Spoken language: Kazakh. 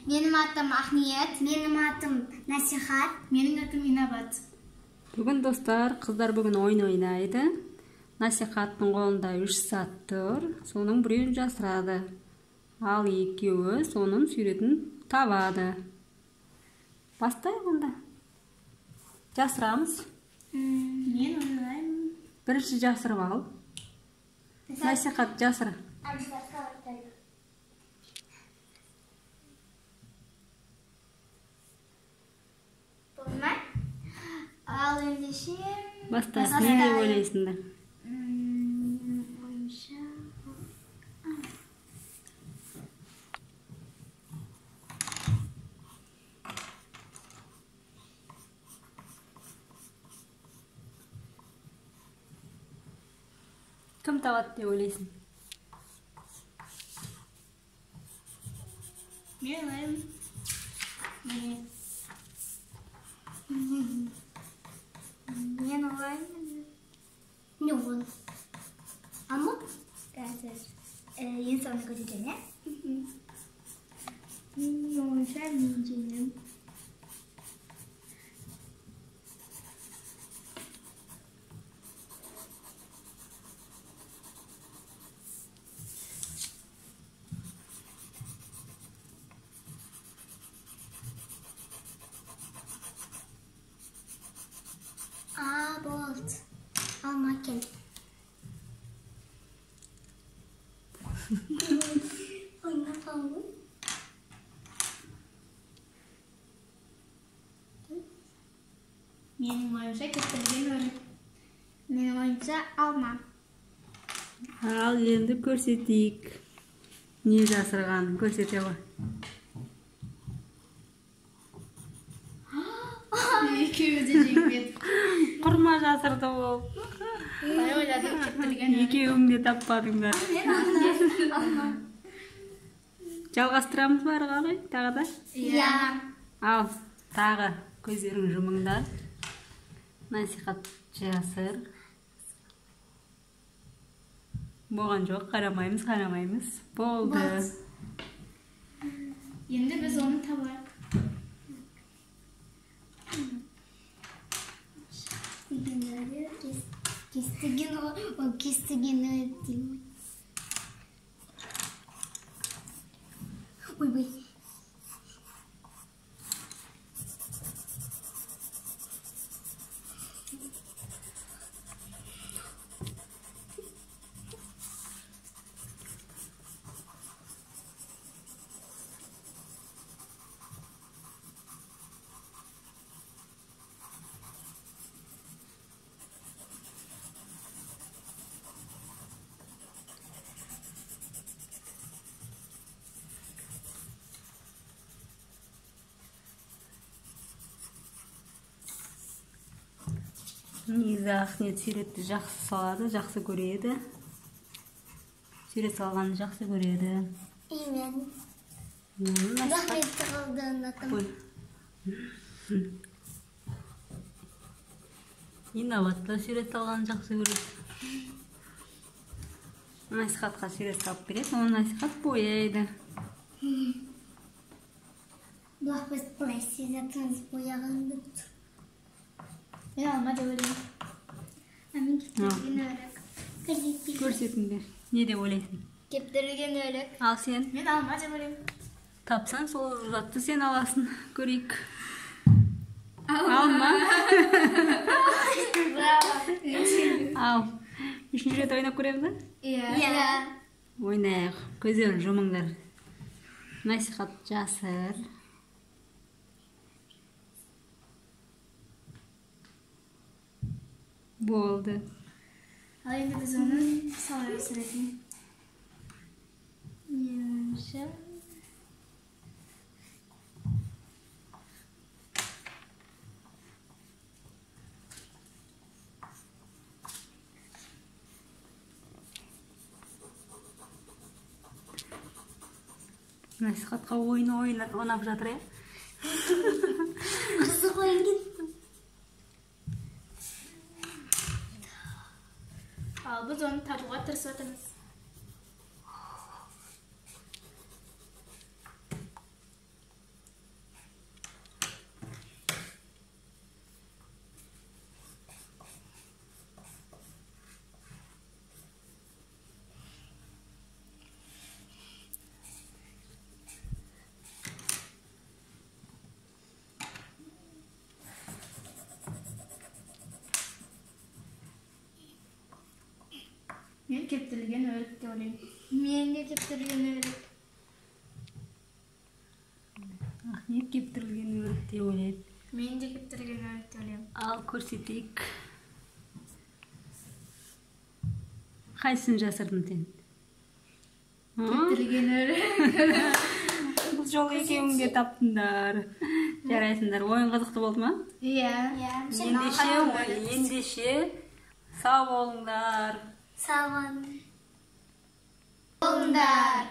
Менің атым Ақниет. Менің атым Насихат. Менің атым Инабат. Бүгін достар, қыздар бүгін ойын ойнайды. Насихаттың қолында 3 зат тұр. Соның біреуін жасырады. Ал екеуі соның суретін табады. Бастайық онда. Жасырамыз. Мен ойлаймын. Бірінші жасырып ал. Насихат жасыр. Болды ма? Ал ендеше Бастайық. Не деп ойлайсыңдар? Менің ойымша Кім табады деп ойлайсың? Мен ойлаймын. Міне. Мен ойлаймын. Не ол? Алма? Қазір ең соңында көрсетемін, иә? Менің ойымша мен жеңемін. Болды. Алма екен. Ойнап қалдым. Менің ойымша кептірілген өрік. Менің ойымша алма. Ал енді көрсетейік. Не жасырғанын көрсете ғой. Екеуі де жеңбеді. Құрма жасырды ол. Қалай ойладың кептірілген өрік? Екеуің де таппадыңдар. Жалғастырамыз ба ары қарай тағы да? Иә. Ал, тағы көздерің жұмыңдар. Насихат жасыр. Болған жоқ, қарамаймыз, қарамаймыз. Болды. Енді біз оны табайық. Кестіген ол кестіген өрік деймін. Ойбай. Негізі Ақниет суретті жақсы салады, жақсы көреді. Сурет салғанды жақсы көреді. И мен. Насихат. Рахмет қалды. Инабат та сурет салғанды жақсы көреді. Насихатқа сурет салып береді, оны Насихат бояйды. Бірақ біз былай істеп жатырмыз бояғанды. Мен алма деп ойлаймын. А мен кептірілген өрік. Көрсетейін. Көрсетіңдер. Не деп ойлайсың? Кептірілген өрік. Ал сен? Мен алма деп ойлаймын. Тапсаң сол затты сен аласың. Көрейік. Алма. Браво. Ал. Үшінші рет ойнап көреміз ба? Иә. Иә. Ойнайық. Көздерін жұмыңдар. Насихат жасыр. Болды. Ал енді біз оны салайық суретін. Менің ойымша Насихатқа ойын ойнап жатыр, иә? Қызық ойын кетті. Ал біз оны табуға тырысып жатырмыз. Кептірілген өрік деп ойлаймын. Мен де кептірілген өрік. Ақниет кептірілген өрік деп ойлайды. Мен де кептірілген өрік деп ойлаймын. Ал көрсетейік. Қайсысын жасырдың сен? Кептірілген өрік. Бұл жолы екеуің де таптыңдар. Жарайсыңдар. Ойын қызықты болды ма? Иә. Иә. Ендеше сау болыңдар. Сау болыңдар. Болыңдар.